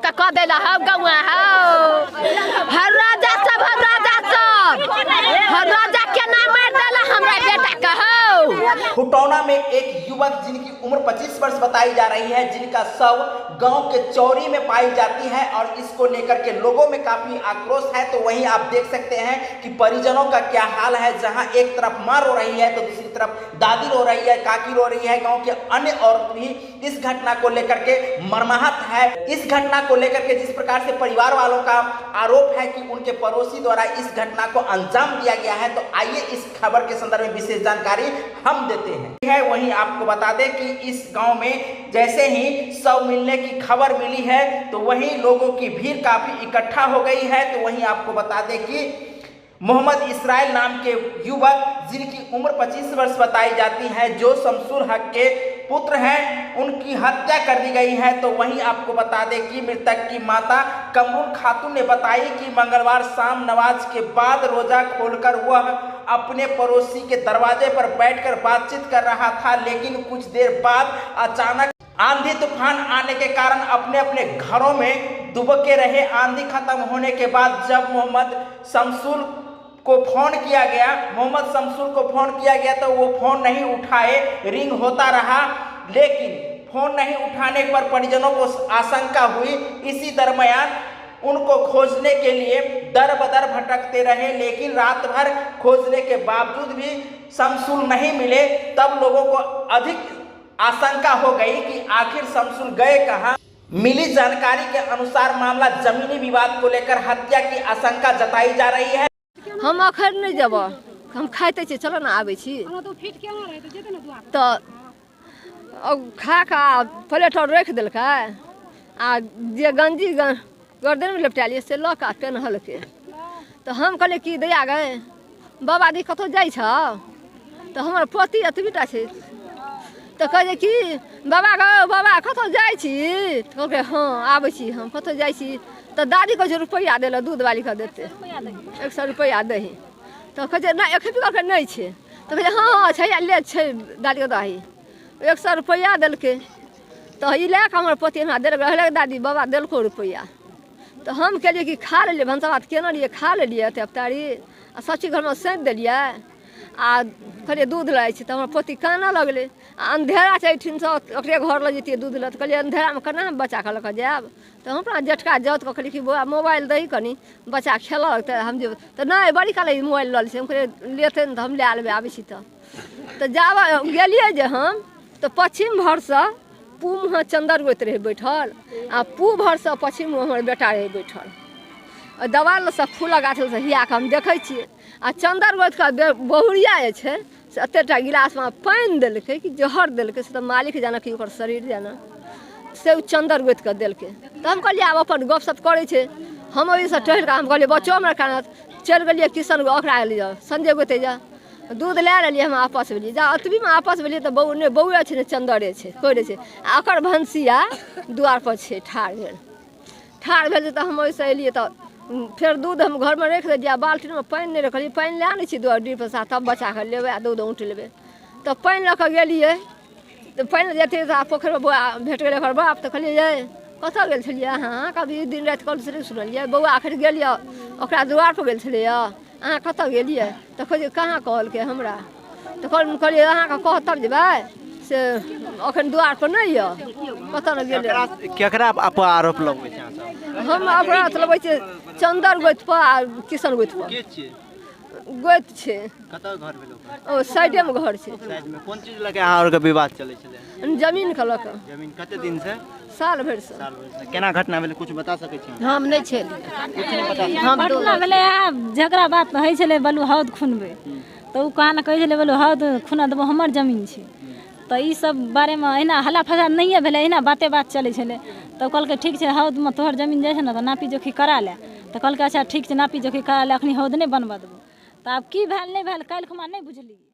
मार के कऽ देला हौ गौआ हौ। हर राजा सब, हर राजा सब, हर राजा केना मारि देला हमरा बेटा के हौ। खुटौना में एक युवक जिनकी उम्र 25 वर्ष बताई जा रही है, जिनका शव गांव के चौरी में पाई जाती है और इसको लेकर के लोगों में काफी आक्रोश है। तो वहीं आप देख सकते हैं कि परिजनों का क्या हाल है, जहां एक तरफ मां रो रही है तो दूसरी तरफ दादी रो रही है, काकी रो रही है, गांव के अन्य औरत भी इस घटना को लेकर के मर्माहत है। इस घटना को लेकर के जिस प्रकार से परिवार वालों का आरोप है कि उनके पड़ोसी द्वारा इस घटना को अंजाम दिया गया है, तो आइए इस खबर के संदर्भ में विशेष जानकारी हम देते हैं। है वहीं आपको बता दें कि इस गांव में जैसे ही शव मिलने की खबर मिली है तो वहीं लोगों की भीड़ काफी इकट्ठा हो गई है। तो वहीं आपको बता दें कि मोहम्मद इसराइल नाम के युवक जिनकी उम्र 25 वर्ष बताई जाती है, जो शमसुल हक के पुत्र हैं, उनकी हत्या कर दी गई है। तो वहीं आपको बता दें कि मृतक की माता कमरुन खातून ने बताई कि मंगलवार शाम नमाज के बाद रोजा खोलकर वह अपने पड़ोसी के दरवाजे पर बैठकर बातचीत कर रहा था, लेकिन कुछ देर बाद अचानक आंधी तूफान आने के कारण अपने अपने घरों में दुबके रहे। आंधी खत्म होने के बाद जब मोहम्मद शमसुल को फोन किया गया, मोहम्मद शमसुल को फोन किया गया तो वो फोन नहीं उठाए, रिंग होता रहा, लेकिन फोन नहीं उठाने पर परिजनों को आशंका हुई। इसी दरमियान उनको खोजने के लिए दर बदर भटकते रहे, लेकिन रात भर खोजने के बावजूद भी शमसुल नहीं मिले। तब लोगों को अधिक आशंका हो गई कि आखिर शमसुल गए कहाँ। मिली जानकारी के अनुसार मामला जमीनी विवाद को लेकर हत्या की आशंका जताई जा रही है। हम अखन नहि जेबऽ, हम खाइते छी, चलो ने आबै छी। तऽ खा कऽ आ प्लेट आओर राखि देलकै आ जे गंजी गर्दनमे लपटालियै से लऽ कऽ आ पेन्हलकै। तऽ हम कहलियै कि दैया गै बाबा दी कतहु जाइ छौ? तऽ हमर पोती एतबीटा छै, तऽ कहै छै कि बाबा गौ बाबा कतहु जाइ छी? तऽ कहलकै हँ आबै छी हम, कतहु जाइ छी? तऽ दादी कहै छै रुपैआ दै लए, दूधवालीके देतै 100 रुपैआ दही। तऽ कहै छै नहि एखन कहलकै नहि छै। तऽ कहै छै हँ हँ छै, ले छै दादीके दही। 100 रुपैआ देलकै। तऽ ई लए कऽ हमर पोती हमरा देलक, रहलै दादी बाबा देलको रुपैआ। तऽ हम केलियै कि खा लेलियै, भनसा भात केने रहियै, खा लेलियै एते अवतारी आ सब चीज घरमे सैंत देलियै आ कहलियै दूध लए जाइ छी। तऽ हमर पोती कानऽ लगलै आ अन्धेरा छै एहिठिनसँ ओकरे घर लऽ जैतियै दूध लए। तऽ कहलियै अन्धेरामे केना हम बच्चाके लऽ कऽ जायब? तऽ हम अपना जेठका जाउतके कहलियै कि बौआ मोबाइल दही कनि बच्चा खेलक तऽ हम जेबै। तऽ नहि बड़ी काल ई मोबाइल लऽ लै छै। हम कहलियै लेतै ने तऽ हम लए लेबै, आबै छी। तऽ जाबऽ गेलियै जे हम तऽ पश्चिम भरसँ पू मुँहे चन्दर गोइत रहै बैठल आ पू भरसँ पश्चिम मुँहे हमर बेटा रहै बैठल। ओहि देवालसँ फूलक गाछसँ हियाके हम देखै छियै आ चन्दर गोतिके बहुरिया जे छै से एतेक टा गिलासमे पानि देलकै कि जहर देलकै से तऽ मालिक जानै कि ओकर शरीर जानै, से ओ चन्दर गोतिके देलकै। तऽ हम कहलियै आब अपन गपशप करै छै। हम ओहिसँ टहलि कऽ हम कहलियै बच्चो हमरा कानत, चलि गेलियै किशन ओकरा लिअ संजय गोते जा दूध लए लेलियै। हम आपस भेलियै, जा ओतबीमे आपस भेलियै तऽ बौ नहि बौए छै ने चन्दरे छै कोइ नहि छै आ ओकर भनसिया दुआरपर छै ठाढ़ भेल, ठाढ़ भेल। तऽ हम ओहिसँ एलियै तऽ फेर दूध हम घरमे राखि देलियै आ बाल्टीनमे पानि नहि रखलियै। पानि लए आनै छी दुआर डीपसँ तब बच्चाके लेबै आ दूध औंट लेबै। तऽ पानि लऽ कऽ गेलियै तऽ पानि लऽ जैतियै तऽ पोखरिमे बौआ भेट गेलै ओकर बाप। तऽ कहलियै यै कतऽ गेल छलियै अहाँ? कभी दिन राति कॉल से नहि सुनलियै बौआ, आखिर गेलियै ओकरा दुआरपर गेल छलैए, अहाँ कतऽ गेलियै? तऽ कहै छै कहाँ कहलकै हमरा। तऽ कहलियै अहाँके कहत तब जेबै, से अखन दुआरपर नहि यऽ, कतऽ ने गेलै। केकरा पर आरोप लगबै छै अहाँ सब? हम अपराध लगबै छियै चन्दर गोति पर आ किशन गोति पर। के छियै? गोति छै। कतऽ घर भेल ओकर? ओ साइडेमे घर छै। साइडमे। कोन चीज लऽ के अहाँ आरके विवाद चलै छलै? जमीनके लऽ कऽ। जमीन कते दिन से? साल भरि से। साल भरि से। केना घटना भेलै कुछ बता सकै छी? हम नहि छलियै। कुछ नहि बता सकै। हम घटना भेलै झगड़ा बात होइ छलै, बलू हौद खुनबै तऽ ओ कहाँ ने कहै छलै बलू हौद खुना देबो हमर जमीन छै। तऽ ई सब बारेमे अहिना हल्ला फसाद नहिए भेलै, अहिना बाते बात चलै छलै। तब कहलकै ठीक छै हौदमे तोहर जमीन जाइ छै ने तऽ नापी जोखी करा ले। तऽ कहलकै अच्छा ठीक छै नापी जोखी करा ले, अखनी हौद नहि बनबऽ देबो। तऽ आब की भेल नहि भेल काल्हि खुमा नहि बुझलियै।